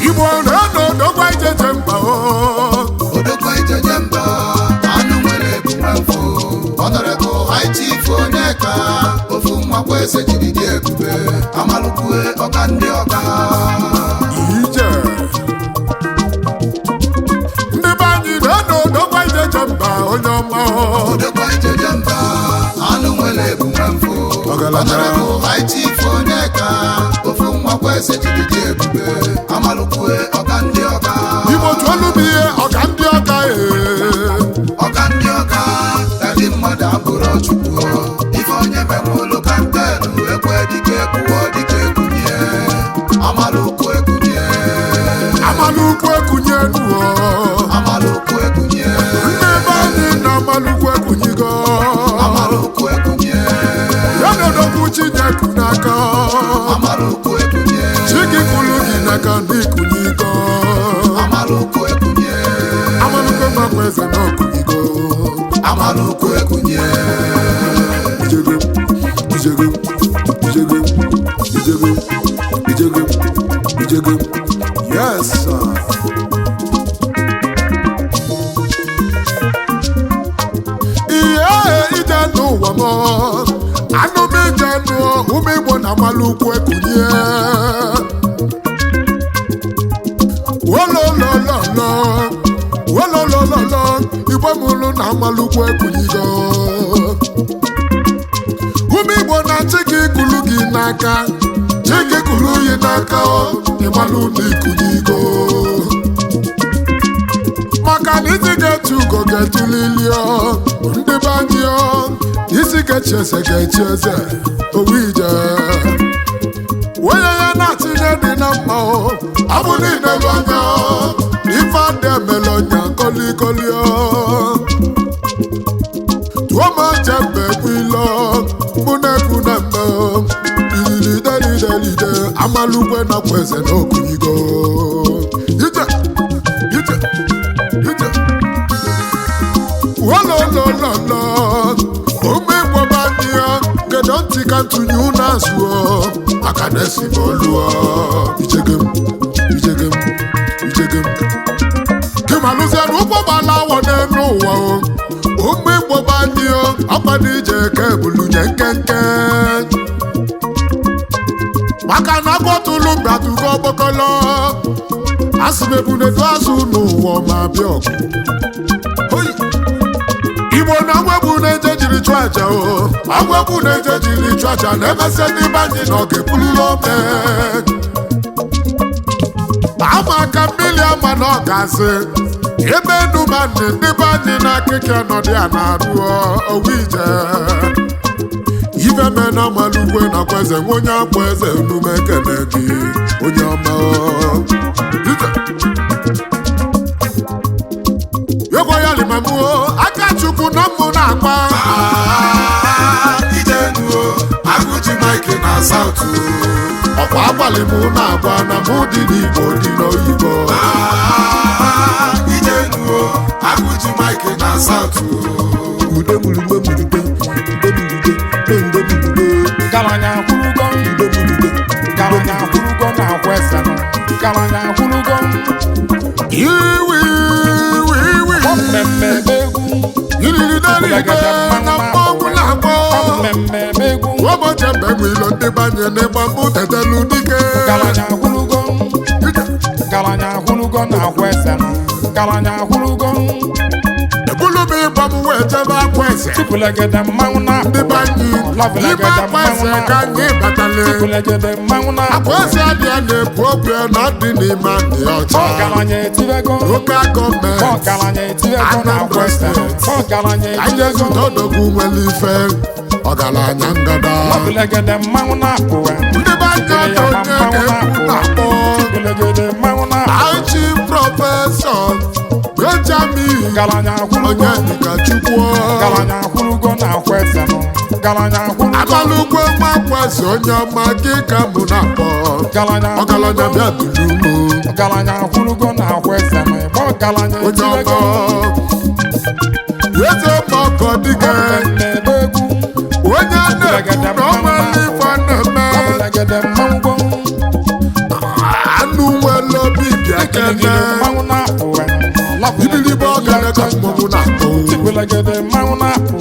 Igbo na odogwa ijeje mba o. Odogwa ijeje mba, anụ nwere ebumwe mfụ. Honorable High Chief Onyeka, ofu nwakwa eze jiri dị ebube, amalụkwue ọka ndị ọka. Ije ndị be anyị na odogwa ijeje mba onye ọma o. Odogwa ijeje mba, anụ nwere ebumwe mfụ. Ọgaranya. Honorable High Chief Onyeka, ofu nwakwa eze jiri dị ebube, amalụkwue ọka ndị ọka. Igbo tụọlụ m ihe ọka ndị ọka ee. Ọka ndị ọka, dadị mmadụ abụrụ Chukwu. Ife onye menwụlụ kantelu, ekwe dike kwụọ dike ekunye. Amalụkwu ekunye, Amalukwu ekunye nuo. amalụkwu ekunye, Ndị be anyị na amalukwu ekunyigo. amalụkwu ekunye, Ya na odogwu Chineke n'aka. amalụkwu ekunye, Chi gị kwulu gị n'aka ndị ikunyigo. amalụkwu ekunye, Amalukwu gbakwa eze na okunyigo. amalụkwu ekunye. Ijego, ijego, ijego, ijego, ijego, ijego. Yes, sir. Ihe ije n'ụwa m, anụ m ije nụọ, ụmụ Igbo na amalukwu ekunye. Wololololo, wololololo, Igbo mụlụ na amalukwu ekunyigo. Ụmụ Igbo na chi gị kulu gị n'aka, chi gị kulu gị n'aka ọ, ịmalụ na ikunyigo. Maka na isi ga-etu ugo ga-etulili ọ, ndị be anyị ọ, isi ga-echi eze ga-echi eze, owu ije. Onye ya na-achịnye dị na mma ọ, ọ bụ niile bụ anya ọ, ife adị emela ọnya kolikoli ọ. Tụọ ma chembe kwilo, mụ na-ekwu na mme ililidelide amalugwe nakwa eze na okunyigo. Ije, ije, ije. Wololololo, ụmụ Igbo be anyị ya, kedu ntị ka ntụnye unu azụ ọ, maka na esi m olu ọ. Ijegem, ijegem, ijegem. Kịmalụzie na ụgbọ gbala awọ n'elu ụwa o. Ụmụ Igbo be anyị o, ọkpa na ije ka ebulunye nkenke. Maka na agwọtụlụ mbịatụgo ọkpọkọlọ, asị m ebunedu azụ n'ụwa ma bịa ọgụ. Hoi! Igbo na agwegbu na-eje jiri chụọ aja o, agwegbu na-eje jiri chụọ aja na-emesị ndị be anyị na ọ ga-ebululu ome. Ama aka mmiri ama na ọ ga-asị ebe enumani ndị be anyị na akịka nọdị a na-arụ owu ije. Ife me na amalugwe nakwa eze nwe onye akpọ eze enume ekene gị onye ọma. Ije. Yogwo ya limamuo aka Chukwu na mmụ na-akpa. Ah, ijenuo, agụji Mike na South. Ọkwa abalị mụ na-agba na mụ dị n'Igbo dị n'oyibo. Ah, ijenuo, agụji Mike na South. Ude mulume mulude, ude mulude, ude mulude, Garanya kwurugo, ude mulude. garanya kwurugo na akwa eze nọ. Garanya kwurugo, Iwi, iwi, iwi. mmemme egwu. Iriri n'eluigwe na mmọnwụ na-akpọ. Mmemme ebe egwu. Ụbọchị mgbe nwilo ndị banye n'ịgba mbụ tetelu dike. Ọgaranya akwụlugo. Ọgaranya akwụlugo na-akwa eze nụ. Ọgaranya akwụlugo. Ebulu m ịgba m wee jebe akwa eze. Tupulegede mmanwụ na-apụ. Ndị banye n'ime akwa eze ka anyị batali. Tupulegede mmanwụ na-apụ. Akwa eze adịa na-ebu okwu na ọdị n'ime adị ọcha. Ọgaranya etibego. Local gọọmenti. Ọgaranya etibego na-akwa eze nụ. Ọgaranya Anyị etibego. ezute odogwu nwere ife ọgaranya ngada. Tupulegede mmanwụ na-apụ. Ndị be anyị ọdọ onye ga-ekwu na-akpọ. Tupulegede mmanwụ na-apụ. Aichi prọfesọ Benjamin Ọgaranya akwụlugo. onye dịka Chukwu. Ọgaranya akwụlugo na-akwa eze nụ. Ọgaranya akwụlugo. Abalụkwe nwa kwesị onye ọma gị ka mụ na-akpọ. Ọgaranya Ọgaranya akwụlugo. bịa duru mụ. Ọgaranya akwụlugo na-akwa eze nụ. Ịgba ọgaranya Onye ọma. etibego. Eze mọkọ dike. Mmemme ebe egwu. Onye na-ekwu na ọnwa n'ife na-eme. Ọbụlagede mmanwụ gboo. Anụ nwere obi bịa Gidigidi kene. mmanwụ na-apụ. Ibilibe ọgana ka mmọnwụ na-akpọ. Tibụlagede mmanwụ na-apụ.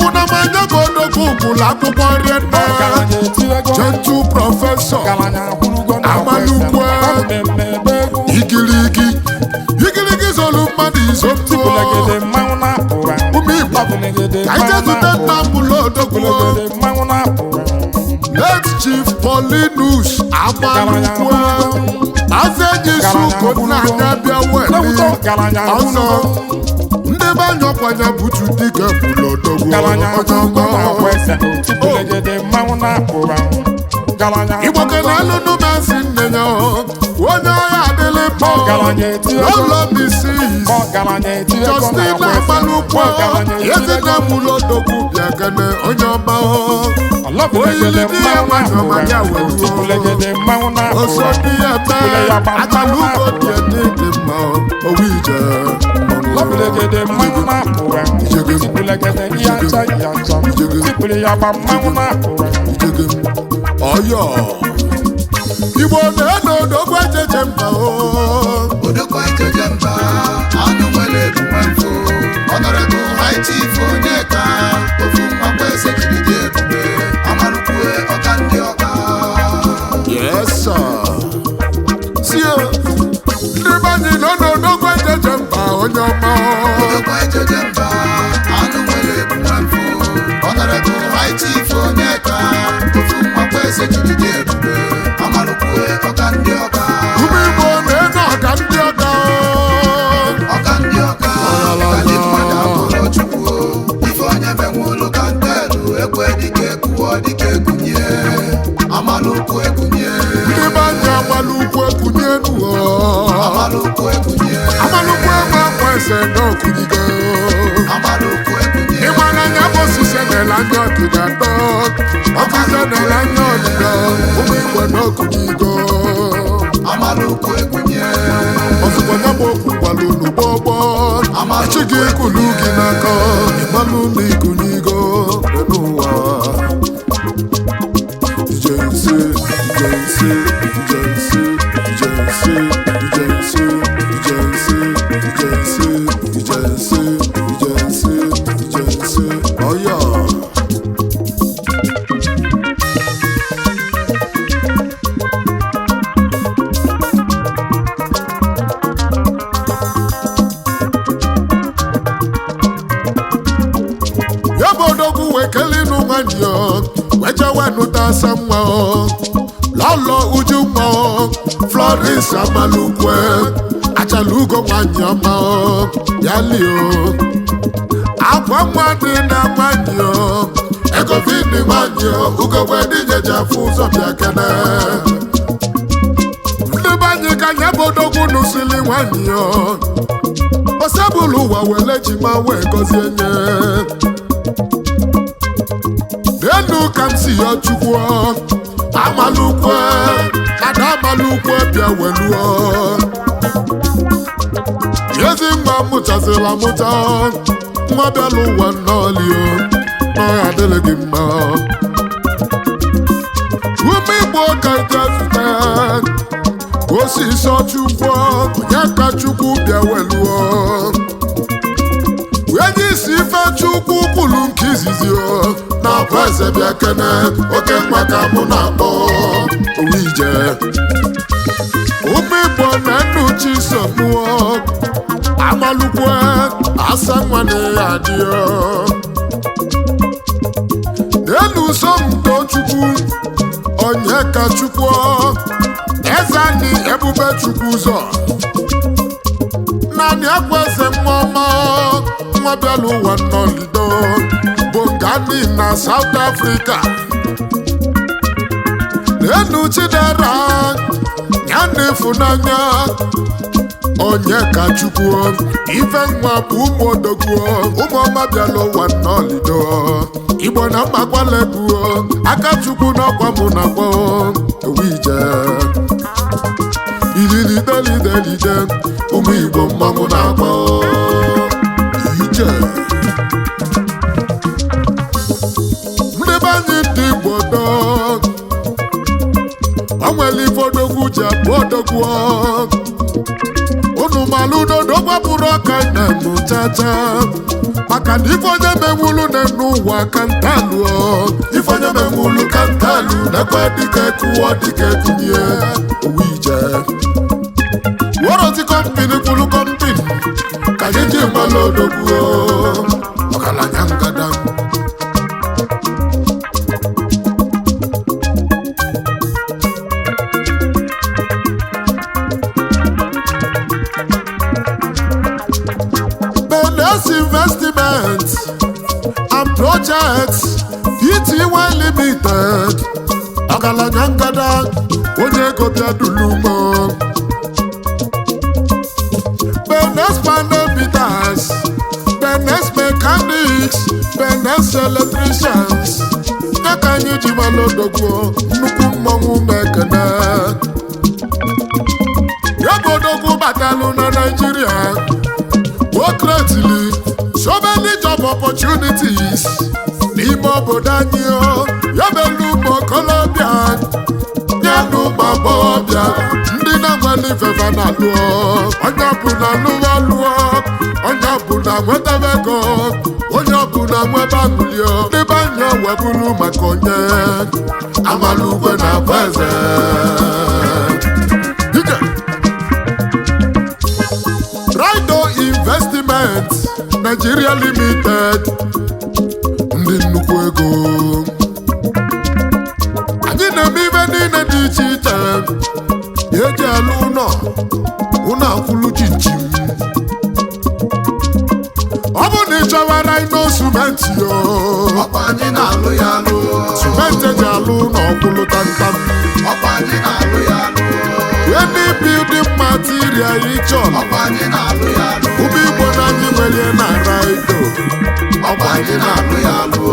Ụnamanya bụ odogwu gwụrụ akwụkwọ rinne. Ọgaranya etibego. Gentle prọfesọ. Ọgaranya akwụlugo na-akwa eze nụ. Amalukwe. Mmemme ebe egwu. Igirigi. Igirigi zolu mmadụ izo ntụọ. Tibụlagede mmanwụ na-apụ. Ụmụ Igbo. Ọbụlagede Ka anyị mmanwụ jee zute na-apụ. nna mụlụ odogwu. Tibụlagede mmanwụ na-apụ. Late Chief Paulinus Ọgaranya Amalukwe. akwụlugo. Azụ enyi suko nna anya bịa weli. Nnewuta ọgaranya Ọzọ. akwụlugo. Ndị be anyị ọkwanye butu dike bụlụ odogwu. Ọgaranya Onye akwụlugo ọma. na-akwa eze nụ. Tibụlagede mmanwụ na-apụ. Ọgaranya Igbo akwụlugo. kene alụnụ masị nne ya onye ọya adịlị mma. Ọgaranya etibego. Ụlọ misis Ọgaranya etibego Justin na-akwa eze nụ. Amalukwe Ọgaranya ezinne etibego. mụlụ odogwu bịa kene onye ọma. Ọlọbụlegede mmanwụ na-apụ. Tibụlegede mmanwụ na-apụ. Oso dị ya mee achalugo dị dị dị mma owu ije. Ọlọbụlegede mmanwụ na-apụ. Tibụlegede ihe acha ihe acha. Tibụli ya gba mmanwụ na-apụ. Ọyọ Igbo na-eno odogwu echeche mba o. Odogwu ejeje mba, anụ nwere ebu nwe mfụ. Honorable High Chief Onyeka, ofu nwa kwa eze jiri dị ebube, amalụkwue ọka ndị ọka. Yes, sir. See you. Ndị be anyị nọ n'odogwu echeche mba onye ọma. Odogwu ejeje mba, anụ nwere ebu nwe mfụ. Honorable High Chief Onyeka, ofu nwa kwa eze jiri dị ebube, amalụkwue ọka ndị ọka. Ụmụ Igbo na-eno ọka ndị ọka. Ọka ndị ọka, ka ndị mmadụ abụrụ Chukwu. Ife onye menwulu ka ntelu, ekwe dike ekwuo dike ekunye, amalụkwu ekunye. Ndị be anyị amalụkwu ekunye nuo. Amalụkwu ekunye. Amalụkwu egbe akwa ese n'okunyigo. Amalụkwu ekunye. Ịmara anya bụ osisi nele anya ọdịda dọ. Ọkụzi nele anya ọdịda. Ụmụ Igbo n'okunyigo. Amalụkwu ekunye. Ọzụkwa ya bụ okwu gwara unu gbọgbọ. Achị gị kulu gị n'aka. Ịmalụ na ikunyigo n'ụwa. Ije nse, ije nse, ije nse, ije nse, ije nse, ije nse, ije nse, ije nse, ije nse, ije nse, ọyọ. Ya bụ odogwu wee kelee ịnụ nwanyi o, wee jewe nụta asa nwa o. Lọlọ uju nwa o, Florence Amalukwe, achala ugo nwanyi ọma o, ya li o. Akwa nwa dị na nwanyi o, ego vini nwanyi o, ugogbe dị afụ ụzọ bịa kene. Ndị be anyị ka ya bụ odogwu nụsili nwanyi o. Osebụlụ ụwa wele ji ma wee gọzie nye. N'elu ka m si ya chukwu amalukwe ada amalukwe bịa weluo. Ezi nwa mụchazila mụcha nwa bịala ụwa nnọọlio na ọ adịrị gị mma. Ume Igbo ka nke zute ka osisi chukwu onye ka chukwu bịa weluo. Onye isi izizi o na akwa eze bịa kene oke nwa ka mụ na-akpọ owu ije. Ụmụ Igbo na nnu Chisom amalukwe asa nwa na ya adịọ n'elu Somtochukwu onye ka Chukwu Eze-Ani Ebube Chukwu ụzọ naanị akwa eze nwa ọma nwa bịara ụwa nnọlido Bongani na South Africa. N'elu Chidera ya na ịfụnanya onye ka Chukwu ife nwa bụ ụmụ odogwu ụmụ ọma bịara ụwa nnọlido Igbo na mmakwalebuo aka Chukwu n'ọkwa mụ na gboo ewu ije ililidelide ụmụ Igbo mmanwụ na-akpọ ije. Ndị be anyị ndị Igbo doo o nwere ife odogwu ji abụ odogwu unu malụ udodo gwapụrụ ọka na-emu chacha maka na ife onye menwulu na-enu ụwa ka ntalụ ife onye menwulu ka ntalụ na-ekwe dịka ekuwo dịka ekunye owu ije worozi kọmpini kwuru kọmpini ka anyị ji mmalụ odogwu ọgaranya ngada. Benes Investment and Projects Pty Limited ọgaranya ngada onye ego bịa dulumo. Benes Panel Bitters, Benes Mechanics, Benes Electricians ya ka anyị ji malụ odogwu nnukwu mmọnwụ mekene ya bụ odogwu batalụ na Naịjirịa o creatili so many job opportunities n'ime obodo anyị o ya belu ụmụ okolobịa ya na ụmụ agbọghọbịa ndị na-enwere ifefa na lụọ onye ọbụla lụwa lụọ onye ọbụla nwetaba ego onye ọbụla nwebe aṅụlio ndị be anyị weburu maka onye amalugwe na abụ eze. Ije. Rido Investment Nigeria Limited ndị nnukwu ego anyị na-eme ibe niile dị iche iche eji alụ ụlọ ụlọ akwụlụ chinchin. Ọ bụ na ị chọwa Rhino simenti yo Ọkwa anyị na-alụ ya alụ. simenti eji alụ ụlọ ọkwụlụ tamtam Ọkwa anyị na-alụ ya alụ. any building material ị chọrọ Ọkwa anyị na-alụ ya alụ. ụmụ Igbo na anyị nwere na Rhino. Ọkwa anyị na-alụ ya alụ.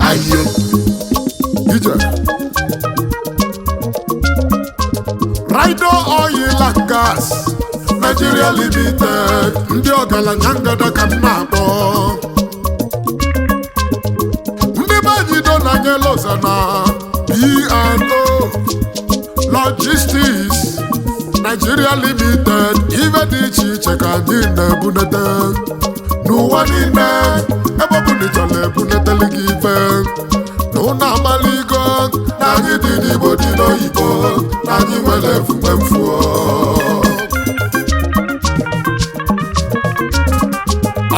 Ayo ije Rido Oil and Gas Nigeria Limited ndị ọgaranya ngada ka m na-akpọ ndị be anyị do na nyeloza na B&O Logistics Nigeria Limited ife dị iche iche ka anyị na-ebunete n'ụwa niile ebe ọ bụ na ị chọrọ ebunetele gị ife na ụnụ amaligo na anyị dị n'Igbo dị n'oyibo na anyị nwere efume mfuo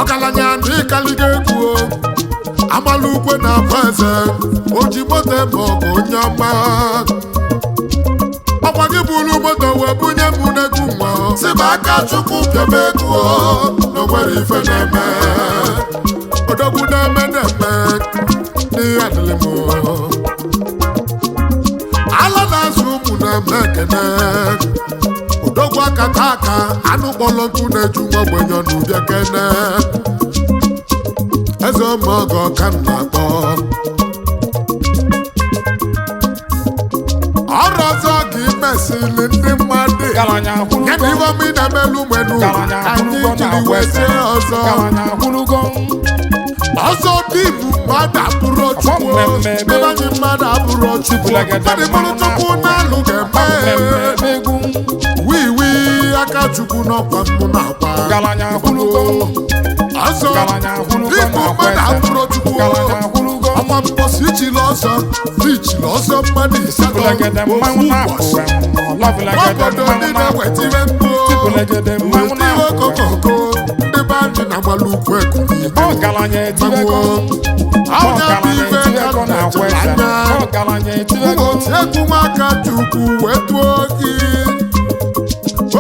ọgaranya na ịkaligo egwu amalukwe na akwa eze oji moto eme ọgụ onye ọma ọkwa gị buru moto wee bunye m n'egwu nwa si m aka Chukwu pịaba egwu na onwere ife na-eme odogwu na-eme na-eme n'ihe adịlị m ala na-azụ ụmụ na-eme ekene odogwu aka taa aka anụ kpọrọ nkụ na-eju nwa ogbenye ọnụ bịa kene eze ụmụọgọ ka m na-akpọ ọrụ ọzọ ka imesili ndị mmadụ Garanya ya na akwụlugo. iwe ọma ị na-emelu menu Garanya anyị akwụlugo na jiri agwa wee eze. tie ọzọ Garanya akwụlugo. ọzọ dị bụ mmadụ abụrụ Chukwu Ọgbọ mmemme ebe anyị mmadụ abụrụ Chukwu Tipụlagede mmadụ bụrụ mmanwụ Chukwu na-apụ. na-alụ ga-eme Mmemme egwu. wiwi aka Aka Chukwu n'ọkwa mmụ na-akwa. Ọgaranya akwụlugo. Ọzọ. Ọgaranya akwụlugo Igbo na-akwa mmadụ eze. abụrụ Chukwu. Ọgaranya akwụlugo. Ọkwa mposi ichili ọzọ, ichili ọzọ mmadụ ịsatọ Tipụlegede ofu mmanwụ na-apụ ụbọchị. ọlọbụlegede Obodo mmanwụ niile na-apụ. wetire mkpu. Tipụlegede mmanwụ Wetire na-apụ. okokoko. Ndị be anyị na-agbalụ ukwu ekulite. Ọgaranya etiwego. Anya bụ Ọgaranya ife ka etiwego na-akwa nlechara eze. anya. Ọgaranya etiwego. Ụmụ egwu nwaka Chukwu wee tụọ gị.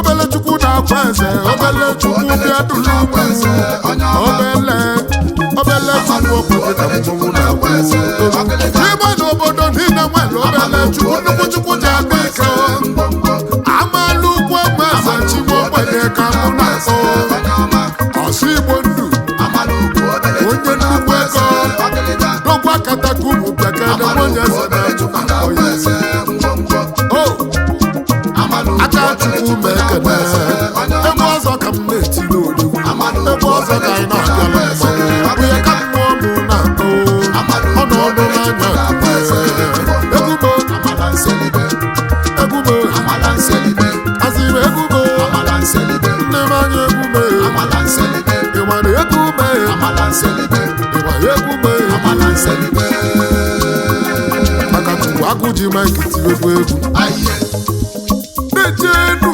Obele Chukwu na-akwa eze, obele Chukwu bịa duru na-akwa eze, onye ọma. Obele, obele Chukwu obodo ka Obele Chukwu mmọnwụ na-akwa eze, ọgịlịga. Igbo n'obodo niile nwere obele Chukwu, nnukwu Chukwu ji abịa ike. Ngwongwo. Amalụ ukwu egbe eze Chigbo ogbenye ka mụ na-akpọ. Onye ọma. Ọsọ Igbo ndụ, Amalukwu obele onye Chukwu nnukwu na-akwa ego. eze, ọgịlịga. N'okwu akataka ụmụ bịakene nwunye Amalukwu eze obele na Chukwu akpọ na-akwa ya. eze, ngwongwo. O! Amalukwu Aka obele Chukwu Chukwu ma na-akwa ekene. eze, onye Egwu ọma. ọzọ ka m na-etiri odogwu. Amalukwu Egwu ọzọ ka obele anyị Chukwu na-abịala na-akwa eze, mmanwụ. Onye ka ọgịlịga. mmụọ mụ na-akpọ. Amalukwu Ọnọdụ obele Chukwu n'anya na-akwa eze, ngwongwo. Egwu mo, Amala nselibe, egwu mo, amala nselibe, azịrị egwu mo, amala nselibe, nne m anya egwu me. amala nselibe, Ịmara egwu me, amala nselibe, ịmara egwu me. amala nselibe. Maka Chukwu agụ ji maịkị tiri egwu egwu. Ayiye, Na-eji enu.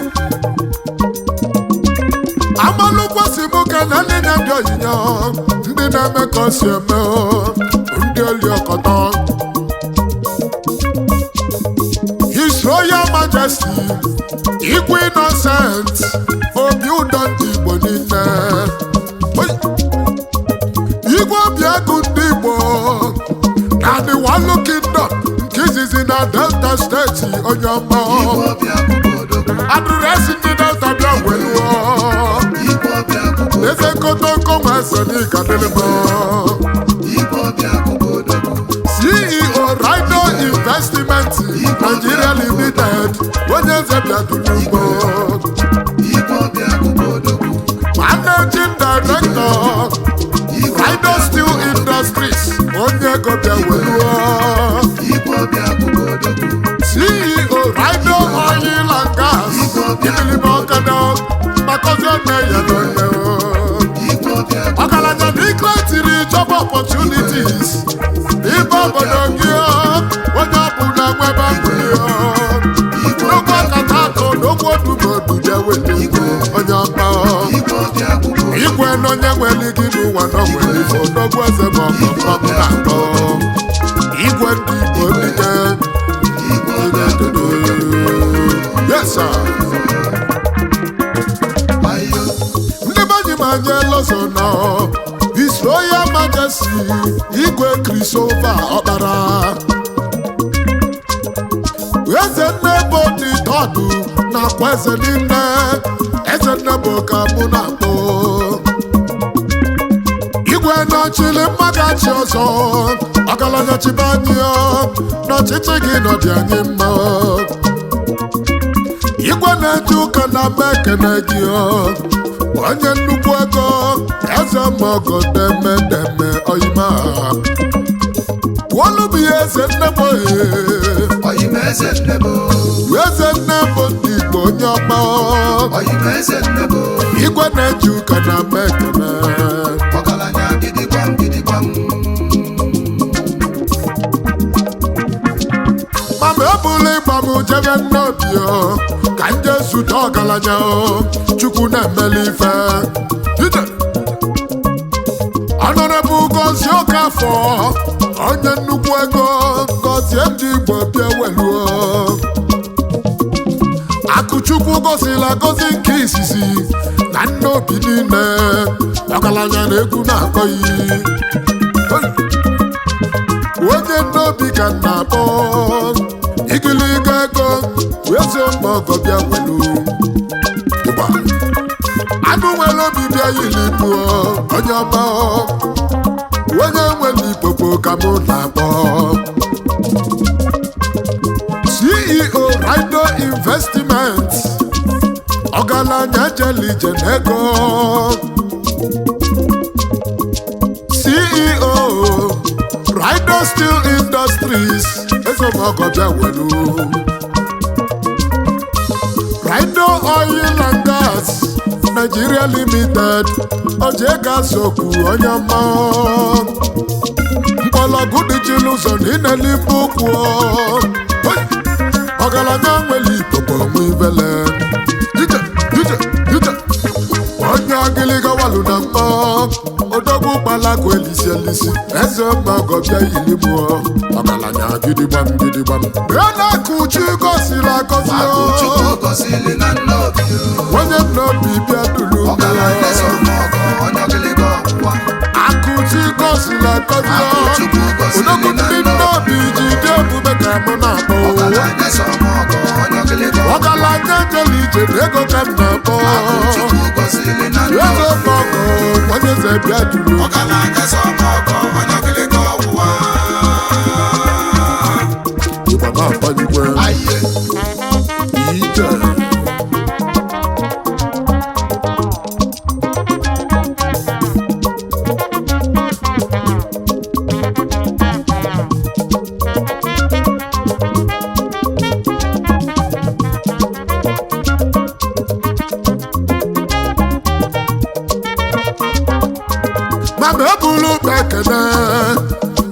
Amalụkwa si mụ ka na ndị na-abịa onyinye ndị na-eme ka ọ si eme ndị oli ọkọtọ. His Royal Majesty Igwe Innocent Obi Ụdọ ndị Igbo niile. Oi! Igwe obi agụ ndị Igbo na the Wallo Kingdom nke izizi na Delta Steeti onye ọma. Igwe obi akụkọ odogwu, Adịrịsị ndị Delta bịa weluo. igwe obi akụkọ, Eze nkotonko nwa eze n'ịga dịrị m. igwe obi akụkọ odogwu, CEO Rhino Investment Nigeria Limited onye eze bịa duru ugbo. igwe obi akụkọ odogwu, Managing Director Rhino Steel Industries onye ego bịa weluo. igwe obi akụkọ odogwu, CEO Rhino Oil and Gas Ibilime Ọkada Makozi Ome ya n'onye o. igwe obi akụkọ, Ọgaranya n'ike tiri job opportunities n'ime obodo gị o, onye ọbụla nwebe aṅụrị o. N'okwu ọkata akụ n'okwu odumodu je wele onye ọma o. igwe obi akụkọ, Igwe na onye nwere gị n'ụwa na o nwere ife odogwu eze ma ọgọ mmanwụ na-akpọ. Igwe ndị Igbo dike. igwe obi akụkọ, Yes, sir. ayo, Ndị be anyị ma nye lọzọ nọ. His Royal Majesty Igwe Christopher Ọkpara. Eze Nnebo dị tọdụ nakwa eze niile. Eze Nnebo ka mụ na-akpọ. Igwe nọchiri mmagachi ọzọ. Ọgaranya chibe anyị ọ. N'ọchịchị gị nọdị anyị mma. Igwe na-eje ụka na mba ekene gị ọ. Onye nnukwu ego eze mọgọ deme deme oyima wọlụ bụ ya eze nnebo oyime eze nnebo, eze nnebo ndị Igbo onye ọma oyime eze nnebo, igwe na-eje ụka na mba ekene ọgaranya gidigbam gidigbam, mama ebula ịgba m jebe nnobi o ka nje zute ọgaranya o Chukwu na-emeli ife Ije! Honorable Gozie Okafọ onye nnukwu ego gọzie ndị Igbo bịa weluo Akụchukwu gozila gozi nke izizi na nne obi niile ọgaranya na egwu na-akpọ iyi onye nnobi ka m na-akpọ igiliga ego wee zo mma ọgọ bịa welu ịgba anụ nwere obi bịa yiri pụọ onye ọma onye nwere ikpokpo ka mụ na-akpọ CEO Rido Investment ọgaranya jelije n'ego CEO Rido Steel Industries ezomọgọ bịa welu Rido Oil and Gas Nigeria Limited, ojiegazokwu onye ọma, mkpọlọgwụ dịchiri ụzọ n'ineli ụkwụ. Ọgaranya nwere igbo nwe ibele ije ije ije, onye agịlịga walụ na mkpọ odogwu kpalakụ elisi elisi eze mgbagọbịa ili mụọ ọgaranya gidigbam gidigbam na-akụchi gosiri agọzi. Akụchukwu gọzili na nnobi. Onye nnobi bịa duru. Ọgaranya sọmọgọ onye ọgịlịga ọgwụgwa. Akụchi gosiri agọzi. Akụchukwu gọziri odogwu na ndị nnobi ji dị ebube ka mụ na-akpọ. Ọgaranya sọmọgọ onye ọgịlịga ọgwụgwa. Ọgaranya jere ije na ego ka m na-akpọ. Akụchukwu gọzili na eze nnobi. mọgọ onye eze bịa duru. Ọgaranya sọmọgọ onye ọgịlịga ọgwụgwa. Ịgba na-agbanyekwe. Aye. Ije. Mana ebulu ụkpa ekene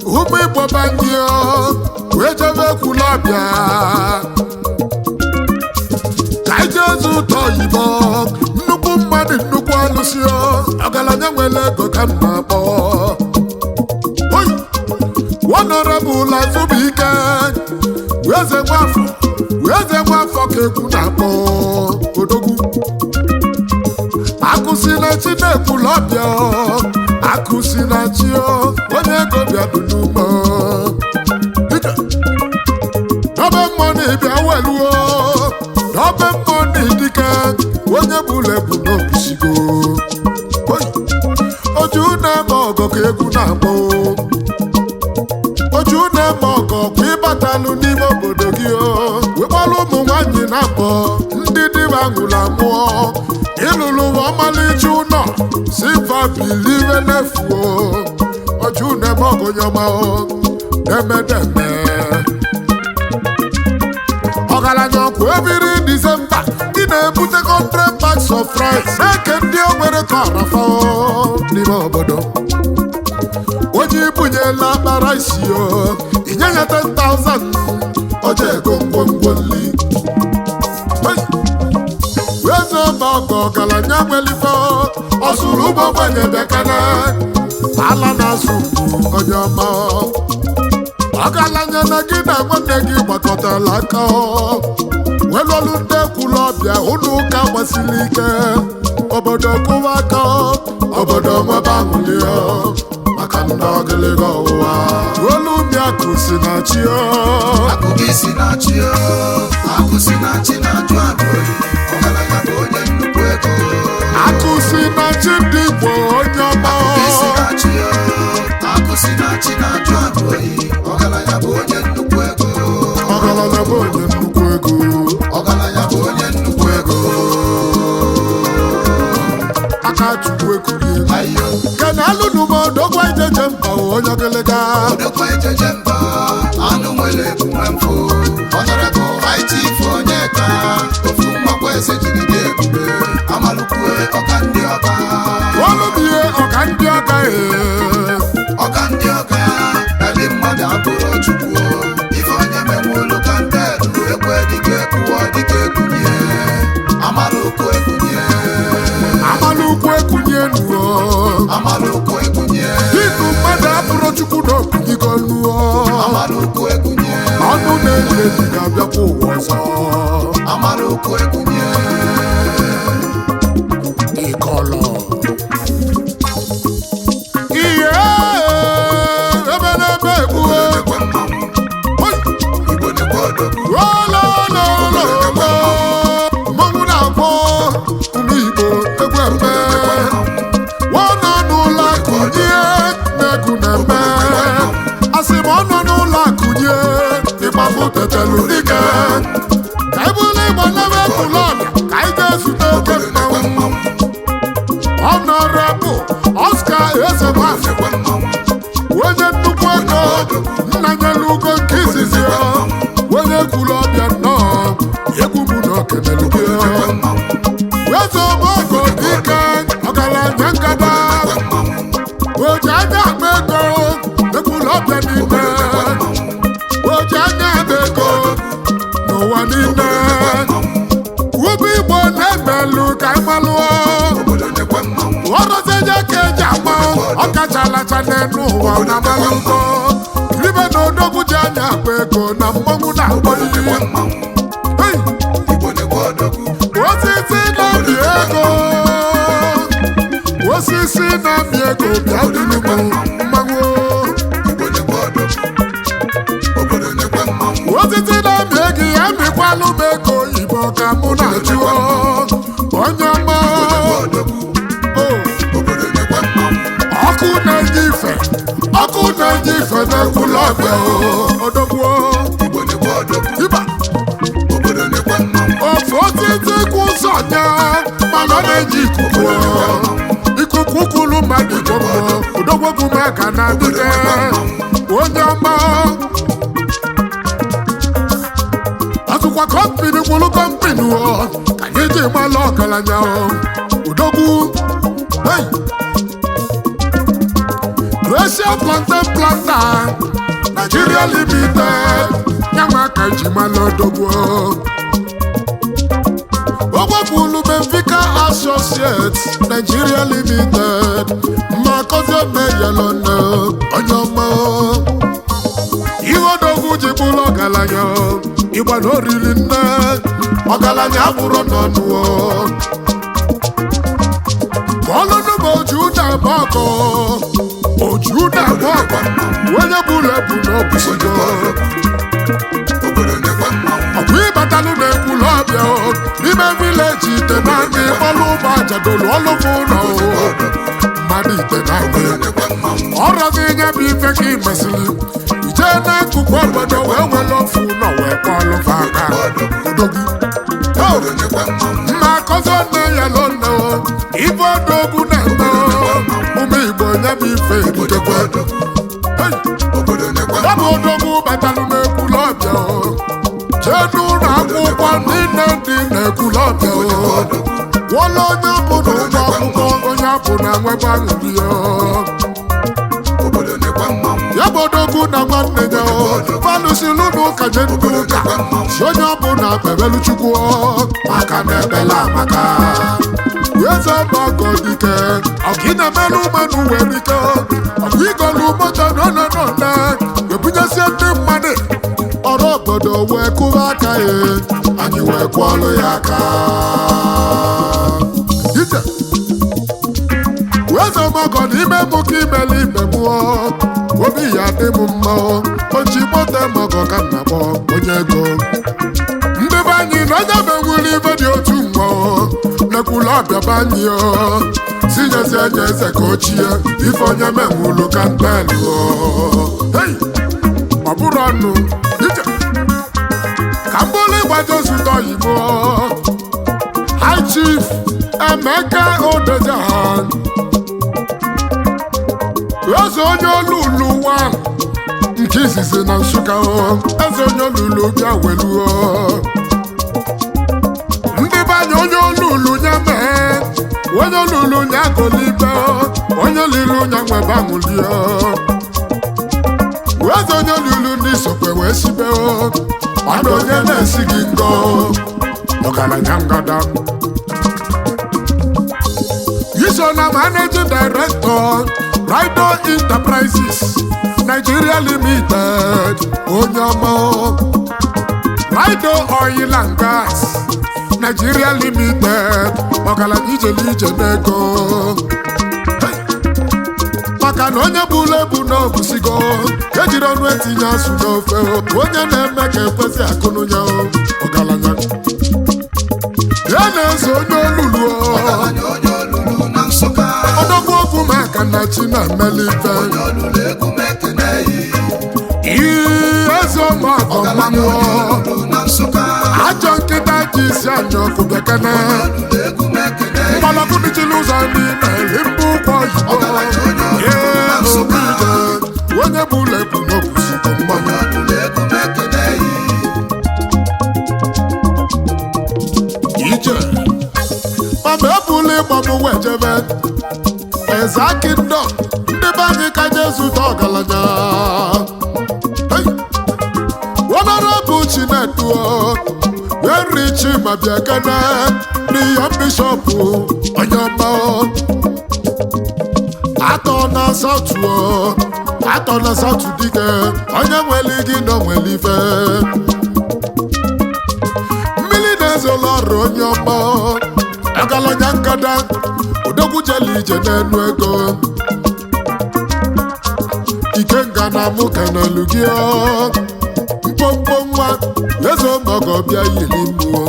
ụmụ Igbo bandio wee jebe ekwula ọbịa ka anyị jee zụ ụtọ oyibo, nnukwu mmadụ, nnukwu alụsị, ọgaranya nwere ego ka m na-akpọ honorable Azubike eze nwafọ, eze nwafọ ka egwu na-akpọ odogwu. Akụsi na chi na-ekwula ọbịa, akụsi na chi, onye ego bịa dị n'ume n'ọbe mmụọ na-ebịa weluo n'ọbe mmụọ na-edike onye bụla ebu n'obusigo oju na-eme ọgọ ka egwu na-akpọ oju na-eme ọgọ kwa ịbatalụ n'ime obodo gị o wekpọrọ ụmụ nwaanyị na-akpọ ndị dịba nwụrụ anwụọ ịlụlụ ọmalịcha ụlọ siva bilive n'efu oju na-eme ọgọ nyọma na-emedeme ọgaranya ọkụ ebiri Disemba ị na-ebute 100 bags of rice na-eke ndị o nwere ka ọrafa n'ime obodo onye ibunyela akpa rice o inye ya 10,000 oje ego ngwongwo nli. Eze ọba ọgọ ọgaranya nwelife ọsụrụ ụgbọ gbanye bekana ala na-asụ onye ọma ọgaranya na gị na nwanne gị gbakọtara aka welụlụ ndị ekwuru ọbịa ụlọ ụka gbasiri ike obodo kụwa aka obodo nwebe aṅụrị maka ndị ọgịlịga ọwụwa olu mịakụ si na chi. Akụkọ isi na-achị o, akụ si na-achị na-ajụ ajụ oyi, ọgaranya bụ onye nnukwu ego. Akụ si na chi ndị Igbo onye ọma. Akụkọ isi na-achị o, akụ si na-achị na-ajụ ajụ oyi, ọgaranya bụ onye nnukwu ego. Ọgaranya bụ onye nnukwu ego. Ọgaranya bụ onye nnukwu ego. Aka chukwu ekurie. Ayo. Kenalụnụmodogwa ijeje mba onye ọgịlịga. Odokwa ejeje mba, anụ nwere ebu nwe mfụ. Honorable IT Onyeka, ofu nwakwa eze jiri dị ebube, amalụkwue ọka ndị ọka. Olubie ọka ndị ọka ee. Ọka ndị ọka, eli mmadụ abụrụ Chukwu. Ife onye menwulu ka ntelụ, ekwe dịka ekwuọ dịka ekwunye, amalụkwu ekwunye. Amalukwu ekunye nuo. Amalụkwu ekwunye. Ibu mmadụ abụrụ Chukwu na okunyigo nuo. Amalụkwu ekwunye. Ọnụ na-eji eji ga-abịakwa ụwa ọzọ. Amalụkwu ekwunye. Ịkọlọ ihe ebe n'ebe egbuo. Ekwe mmanwụ, Igbo na-ekwe odogwu. Ololololo mmanwụ na-akpọ ụmụ Igbo egwu eme ọ nọ n'ụlọ akụnye na-egwu na-eme asị m ọ nọ n'ụlọ akụnye ịgbapụ tetelu dike ka anyị bụrụ ịgba n'ebe ekwulọbịa ka anyị ga-ezute oke Ekwe mmanwụ mmanwụ, Honorable Oscar Ezenwafọ ekwe mmanwụ. onye nnukwu ego nna nyere ugo nke izizi ya onye kwuru ọbịa nnọọ egwu mụ na okenelu gị Ekwe mmanwụ. eze ọmọgọ dike. aka n'elu ụwa na malụgo ribe na odogwu ji anya akpa ego na mmọnwụ na-akpọ Nekwe iyi. mmanwụ. Hey! Igbo nekwe odogwu. Osisi na-amị ego, osisi na-amị ego, bịa duru m mmanwụ. Igbo nekwe odogwu. Obodo nekwe mmanwụ. Osisi na-amị ego ya amịkwalụ m ego oyibo ka mụ na-achụọ onye ọma. Nekwe odogwu. O, Obodo nekwe mmanwụ. ọkụ na-enye ife, ọkụ na-enye ife na-ekwula ọbịa odogwu. Igbo nekwe odogwu. Ịba. Obodo nekwe mmanwụ. Ofu osisi kwụ ụzọ nya mana ọ na-eji ikuku, ikuku kwulu mmadụ gbogbo odogwu maka na adịte onye ọma. Ọtụkwa kọmpini kwulu kọmpini o ka anyị ji malụ ọgaranya o odogwu. Hey! Russia Plantain Planter Nigeria Limited, yanwa ka eji malụ odogwu. Ogwepụlụ Benfica Associates Nigeria Limited, mmakozi meyelone onye ọma. Ihe odogwu ji bụrụ ọgaranya, ịgba na oriri nne, ọgaranya abụrụ n'ọnụ. Ọlụnụ bụ oju na-agba ọkọ, oju na-agba ọkọ, onye bụrụ ebu na obusigo. Obodo nekwe mmanwụ. Ọkwa ịbatalụ na-ekwulu ọbịa o n'ime vileji ite naanị ọlụ ụmụ ajadolu ọlụfụ ụlọ o mmadụ ite naanị. Obodo nekwe mmanwụ. Ọrọ gị nye bụ ife ka ị mesịrị ijee n'akụkụ obodo wee were ofu ụlọ wee kpọlụfa aka odogwu. Obodo nekwe mmanwụ. Mma akọzi nne ya lọnà o ife odogwu na-eme o ụmụ Igbo nye bụ ife Obodo eritekwe. nekwe odogwu. Hey! Obodo nekwe Ya bụ odogwu batalụ n'ekwulu ọbịa o jee n'ụlọ akwụkwọ niile dị n'ekwulu ọbịa o wọlụ onye bụ na ụgwọ akwụkwọ onye bụ na nwebe aṅụrị o. Obodo nekwe mmanwụ. Ya bụ odogwu na nwanne ya o falụsilu n'ụka jee ndị ụka si onye ọbụla kpebelu Chukwu o maka na ebele amaka. Eze ọgbakọ dike ọka ị na-emelụ mmanụ nwere ike ọkwa igolu moto nọnọnọna ebunyesie ndị mmadụ ọrụ obodo wee kụba aka ya anyị wee kwọọlụ ya aka ije. Eze ọgbakọ n'ime mụ ka imele ime mụọ obi ya dị m mma oji moto mọgọ ka nna m onye ego. Ndị be anyị na onye menwuru ibe dị otu mgbe nekwulu ọbịa be anyị o sinyezi enye eze ka ochie ife onye menwulu ka ntelu o. Hey! Ọ bụrụ ọnụ ije ka mbụlụ ịgbaje zụta oyibo. High Chief Emeka Odejahan, eze onye olulu wa nke izizi na Nsụka o, eze onye olulu bịa weluo ndị be anyị. Onye olulu nya mee, onye olulu nya golibe, onye olulu nya nwebe aṅụlie. Eze onye olulu ndị sokwe wee sibe o ọdụ onye na-esi gị ngọ ọgaranya ngada. Iso na managing director Rido Enterprises Nigeria Limited, onye ọma. Rido Oil and Gas Nigeria Limited, ọgaranya ijele ije n'ego. Hey! Maka na onye bụla ebu na obusigo ejiri ọnụ etinye asụ n'ofe o. Onye na-eme ka ekwesị akụnụ ya o ọgaranya ya na-eso onye olulu o. Ọgaranya onye olulu na Nsụka. Odogwu okwu maka na chi na-emelite. Onye olulu egwu m ekene yi. Ii, eze ụmụakọ Ọgaranya mmanwụ onye olulu na Nsụka. Ajọ nkịta ji isi anya ọkụ bịakene. Onye olulu egwu m ekene yi. Mgbọrọgwụ dịchiri ụzọ niile eri mbụ ụkwụ oyibo. Ọgaranya onye olulu na Ee, Nsụka. obi onye bụ ụlọ ebu n'obusigo mmanwụ. Onye olulu egwu m ekene yi. Ije mama ebula ịgba m wee jebe Eza Kingdom, ndị be anyị ka je zụta ọgaranya. Hey! Honorable Chinedu Henry Chima Biakene, n'ihe bishọp onye ọma. Atọ na South o, atọ na South dike, onye nwere gị nọ nwere ife. Mmiri na-ezola ọrụ onye ọma, ọgaranya nkada, odogwu jele ije n'enu ego. Ikenga na mụ kenelu gị o. Mkpomkpo nwa eze ọmọgọ bịa yiri mmụọ,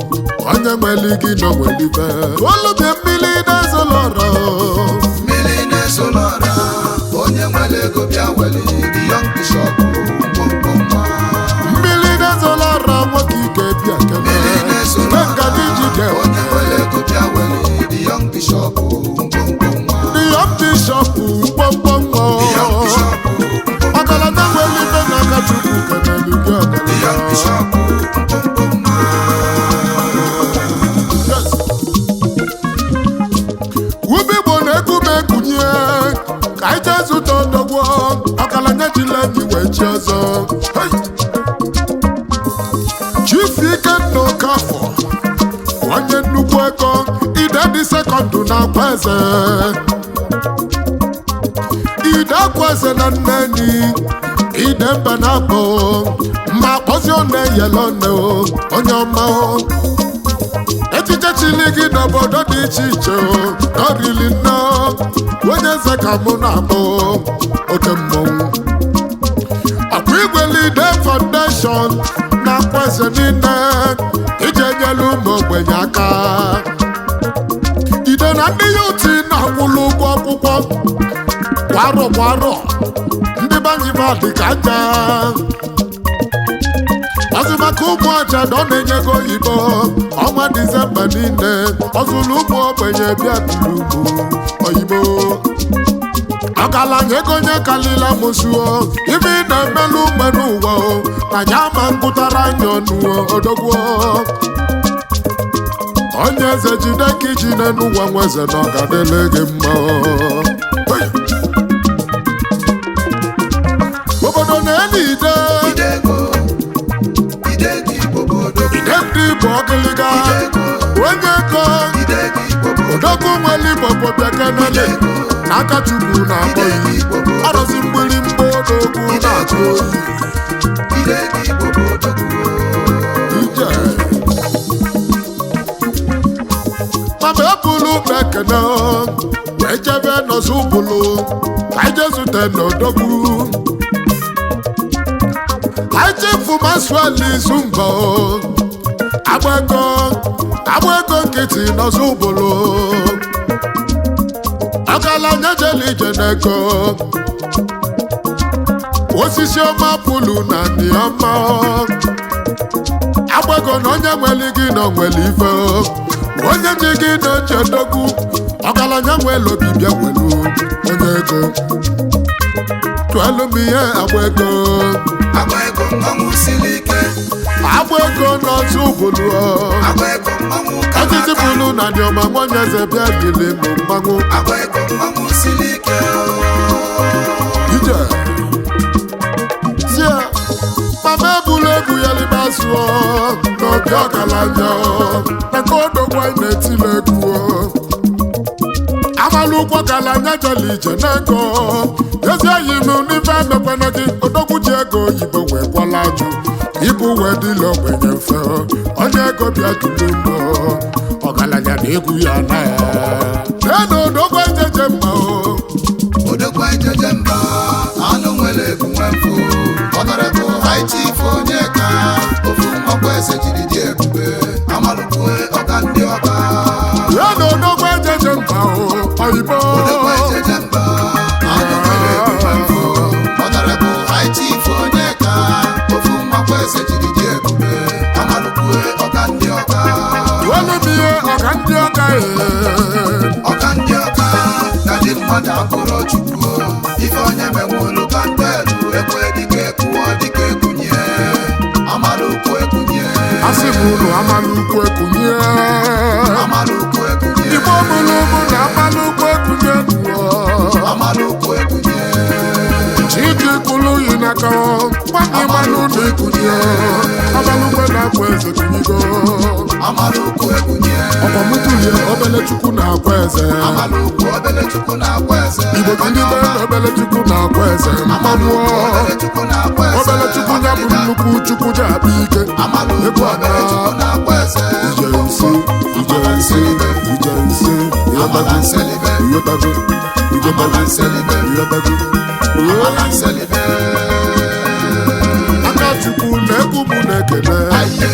onye nwere gị nọ nwere ife. Olubie mmiri na-ezola ọrụ. Mmiri na-esolọra, onye nwere ego bịa weli, the young bishop mkpomkpo nwa. Mmiri na-ezola ọrụ, nwoke ike bịa kene. Mmiri na-esolọra, Ikenga n'ijide. onye nwere ego bịa weli, the young bishop mkpomkpo nwa. The young bishop mkpomkpo nwa. The young bishop mkpomkpo. Ọgaranya nwere ife n'aka Chukwu kenelu gị The young ọgaranya. bishop mkpomkpo nwa. Yes. Ubi Igbo na-eku m ekunye ka anyị jee zụta odogwu, ọgaranya jila enyi wee chi ọzọ. Hey! Chief Ikenna Okafor, onye nnukwu ego, ide dị sekọndụ na akwa eze, ide akwa eze na nne enyi, ide mba na akpọ ma kpọzie one yele one o, onye ọma o. Echiche chili gị n'obodo dị iche iche o, n'orili nne onye eze ka mụ na-abụ oke mmọnwụ. Ọkwa igwe Lide Foundation na-akwa eze niile iji enyelu ụmụ ogbenye aka. Ide na ndị ya uti na-akwụlụ ụgwọ akwụkwọ kwa arọ kwa arọ, ndị banyiva dị ka aja. Ọzụ maka ụmụ aja na ọ na-enye gị oyibo ọnwa Disemba niile, ọzụlụ ụmụ ogbenye bịa tụrụ oyibo. Ọgaranya ego onye kalila mụsuo ife ị na-emelụ ume n'ụwa o, na ya ma ngụtara anya ọnụ odogwu. Onye eze jide ka iji n'ụwa nwa eze na ọ ga-adịlị gị mma. Hey! Obodo na-eni ide. Ide ego, ide ego Igbo bụ odogwu. Ide ndị Igbo ọgịlịga. Ide ego, onye ego. Ide ego Igbo bụ odogwu. Odogwu nwere Igbo bụ bịakenele n'aka Chukwu na-akpọ Ide ego yi Igbo bụ odogwu. ọrọzi mgbịrịmgba odogwu na-atụ oyi. Ide ego Igbo bụ odogwu. Ije mama ebulu ụkpa ekene wee jebe n'ọzọ ụbụlụ ka anyị jee zute n'odogwu. Anyị chefu Maxwell Izumba, agba ego, agba ego nkịtị n'ọzọ ụbụlụ, ọgaranya jele ije n'ego, osisi ọma pụlụ na ndịọma. Agbago na onye nwere gị na onwere ife, onye ji gị na-eche odogwu, ọgaranya nwere obi bịa nwelu onye ego. Tụelụ m ihe agba ego. Agba ego mmanwụ siri ike. Agba ego n'ọtụ bụlụ. Agba ego mmanwụ kara Ọtụtụ aka. bụlụ na dịọma nwanyị eze bịa bili mụ mmanwụ. Agba ego mmanwụ siri ike. Ije tie mama ebulu egwu ya libe azụọ n'obi ọgaranya na nke odogwu anyị na-etili egwu. Amalụ ụkwụ ọgaranya jere ije n'ego, ezi enyi m n'ife emekwana gị. Odogwu ji ego oyibo wee kwala ajụ ibu wee dịla ogbenye mfe. Onye ego bịa tulu mbọ, ọgaranya na egwu ya na na odogwu ejeje mma o. Odogwu ejeje mba, anụ nwere ebu nwe mfụ. Honorable High Chief Onyeka, ofu nwakwa eze jiri dị ebube, amalụkwue ọga ndị ọba. Ya na odogwu ejeje mba o, oyibo. Odogwu ejeje mba, anụ nwere ebu nwe mfụ. Honorable High Chief Onyeka, ofu nwakwa eze jiri dị ebube, amalụkwue ọga ndị ọba. Welu m ihe ọka ndị ọka ee. Ọka ndị ọka na dị mmadụ abụrụ Chukwu. Ife onye menwulu kantelu ekwe dịka ekwuọ dịka ekwunye, amalụkwu ekwunye. Asị m unu amalụ ukwu ekunye. Amalụkwu ekwunye. Igbo mụrụ ụmụ na amalụ ukwu ekunye nụọ. Amalụkwu ekwunye. Chike kwulu yi n'aka nwanne ịmalụ na ekunye amalụ ukwe na akwa eze kunyigo. Amalụkwu ekwunye. Ọkwa Ọmụtụlie obele chukwu na-akwa eze. Amalukwu obele chukwu na-akwa eze. Igbo kilibe na obele chukwu na-akwa eze mmanwụ. Obele chukwu na-akwa eze. Obele chukwu ya bụ nnukwu chukwu ji akpa ike. Amalukwu Egwu obele ana chukwu na-akwa eze. Ije nsi, ije nsi, ije nsi, ịghọtago, ịghọtago, ịghọtago, ịghọtago. Amala nselibe. Aka chukwu na egwu mụ na-ekele. Aye.